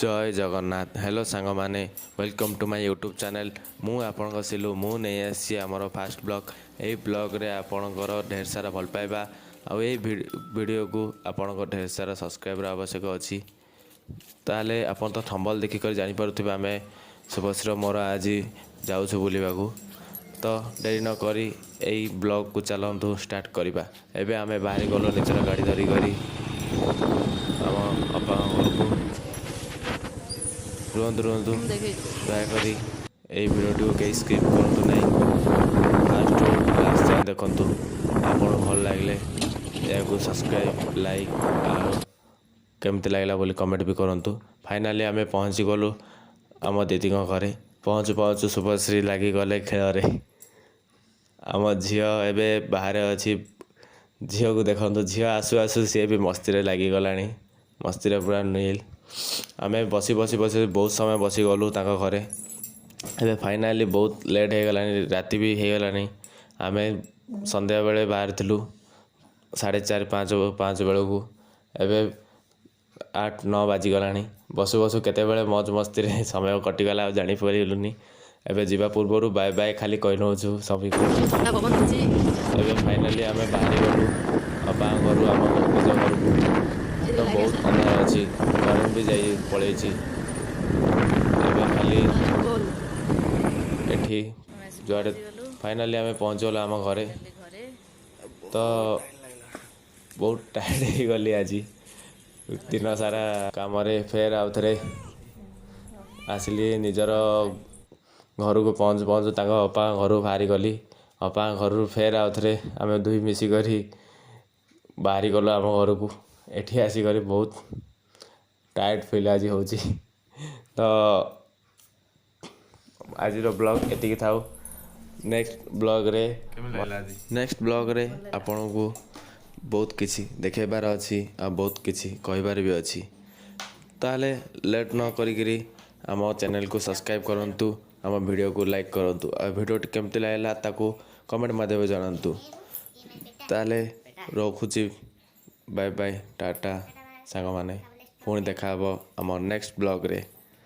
ଜୟ Jagannath. Hello ସାଙ୍ଗମାନେ, welcome to my YouTube channel। ମୁଁ ଆପଣଙ୍କ ସିଲୁ। ମୁଁ ନେଇ ଆସିଛି ଆମର ଫାଷ୍ଟ ବ୍ଲଗ୍। ଏଇ ବ୍ଲଗ୍ରେ ଆପଣଙ୍କର ଢେର ସାରା ଭଲ ପାଇବା ଆଉ ଏଇ ଭିଡ଼ିଓକୁ ଆପଣଙ୍କ ଢେର ସାରା ସବସ୍କ୍ରାଇବ୍ର ଆବଶ୍ୟକ ଅଛି। ତାହେଲେ ଆପଣ ତ ଥମ୍ବନେଲ୍ ଦେଖିକରି ଜାଣିପାରୁଥିବେ, ଆମେ ଶୁଭଶ୍ରୀ ମୋର ଆଜି ଯାଉଛୁ ବୁଲିବାକୁ। ତ ଡେରି ନକରି ଏଇ ବ୍ଲଗ୍କୁ ଚାଲନ୍ତୁ ଷ୍ଟାର୍ଟ କରିବା। ଏବେ ଆମେ ବାହାରି ଗଲୁ ନିଜର ଗାଡ଼ି ଧରିକରି ଆମ ଅପାଙ୍କ ଘରକୁ। ରୁହନ୍ତୁ, ରୁହନ୍ତୁ, ଦୟାକରି ଏଇ ଭିଡ଼ିଓଟିକୁ କେହି ସ୍କିପ୍ କରନ୍ତୁ ନାହିଁ। ଫାଷ୍ଟରୁ ଲାଷ୍ଟ ଯାଏଁ ଦେଖନ୍ତୁ। ଆପଣଙ୍କୁ ଭଲ ଲାଗିଲେ ଏହାକୁ ସବସ୍କ୍ରାଇବ୍, ଲାଇକ୍ ଆଉ କେମିତି ଲାଗିଲା ବୋଲି କମେଣ୍ଟ ବି କରନ୍ତୁ। ଫାଇନାଲି ଆମେ ପହଞ୍ଚିଗଲୁ ଆମ ଦିଦିଙ୍କ ଘରେ। ପହଞ୍ଚୁ ପହଞ୍ଚୁ ଶୁଭଶ୍ରୀ ଲାଗିଗଲେ ଖେଳରେ। ଆମ ଝିଅ ଏବେ ବାହାରେ ଅଛି। ଝିଅକୁ ଦେଖନ୍ତୁ। ଝିଅ ଆସୁ ଆସୁ ସିଏ ବି ମସ୍ତିରେ ଲାଗିଗଲାଣି, ମସ୍ତିରେ ପୁରା ନିଲ୍। ଆମେ ବସି ବସି ବସି ବହୁତ ସମୟ ବସିଗଲୁ ତାଙ୍କ ଘରେ। ଏବେ ଫାଇନାଲି ବହୁତ ଲେଟ୍ ହେଇଗଲାଣି, ରାତି ବି ହେଇଗଲାଣି। ଆମେ ସନ୍ଧ୍ୟାବେଳେ ବାହାରିଥିଲୁ 4:30, 5 ବେଳକୁ। ଏବେ 8, 9 ବାଜିଗଲାଣି। ବସୁ ବସୁ କେତେବେଳେ ମौज ମସ୍ତିରେ ସମୟ କଟିଗଲା, ଆଉ ଜାଣିପାରିଲୁନି। ଏବେ ଯିବା ପୂର୍ବରୁ ବାଏ ବାଏ ଖାଲି କହି ନେଉଛୁ ସଭିଙ୍କୁ। ଥଣ୍ଡା ପବନ ଦଉଛି। ଏବେ ଫାଇନାଲି ଆମେ ବାହାରି ଗଲୁ ଅପାଙ୍କ ଘରୁ ଆମ ନିଜ ଘରକୁ। ତ ବହୁତ ଅନ୍ଧାର ଅଛି, କରେଣ୍ଟ ବି ଯାଇ ପଳେଇଛି। ଏବେ ଖାଲି ଗୋଲ ଏଠି ଯୁଆଡ଼େ ଫାଇନାଲି ଆମେ ପହଞ୍ଚିଗଲୁ ଆମ ଘରେ। ଘରେ। ତ ବହୁତ ଟାୟାର୍ଡ଼ ହେଇଗଲି ଆଜି ଦିନ ସାରା କାମରେ। ଫେର୍ ଆଉ ଥରେ ଆସିଲି ନିଜର ଘରକୁ। ପହଞ୍ଚୁ ପହଞ୍ଚୁ ତାଙ୍କ ଅପାଙ୍କ ଘରୁ ବାହାରି ଗଲି। ଅପାଙ୍କ ଘରୁ ଫେର୍ ଆଉ ଥରେ ଆମେ ଦୁଇ ମିଶିକରି ବାହାରି ଗଲୁ ଆମ ଘରକୁ। ଏଠି ଆସିକରି ବହୁତ ଟାୟାର୍ଡ଼ ଫିଲ୍ ଆଜି ହେଉଛି। ତ ଆଜିର ବ୍ଲଗ୍ ଏତିକି ଥାଉ। ନେକ୍ସଟ ବ୍ଲଗ୍ରେ କେମିତି ଲାଗିଲା ଆଜି? ନେକ୍ସଟ ବ୍ଲଗ୍ରେ ଆପଣଙ୍କୁ ବହୁତ କିଛି ଦେଖେଇବାର ଅଛି ଆଉ ବହୁତ କିଛି କହିବାର ବି ଅଛି। ତାହେଲେ ଲେଟ୍ ନ କରିକିରି ଆମ ଚ୍ୟାନେଲକୁ ସବସ୍କ୍ରାଇବ୍ କରନ୍ତୁ, ଆମ ଭିଡ଼ିଓକୁ ଲାଇକ୍ କରନ୍ତୁ ଆଉ ଭିଡ଼ିଓଟି କେମିତି ଲାଗିଲା ତାକୁ କମେଣ୍ଟ ମାଧ୍ୟମରେ ଜଣାନ୍ତୁ। ତାହେଲେ ରଖୁଛି। ବାଏ ବାଏ, ଟାଟା ସାଙ୍ଗମାନେ। ପୁଣି ଦେଖା ହେବ ଆମ ନେକ୍ସଟ ବ୍ଲଗ୍ରେ।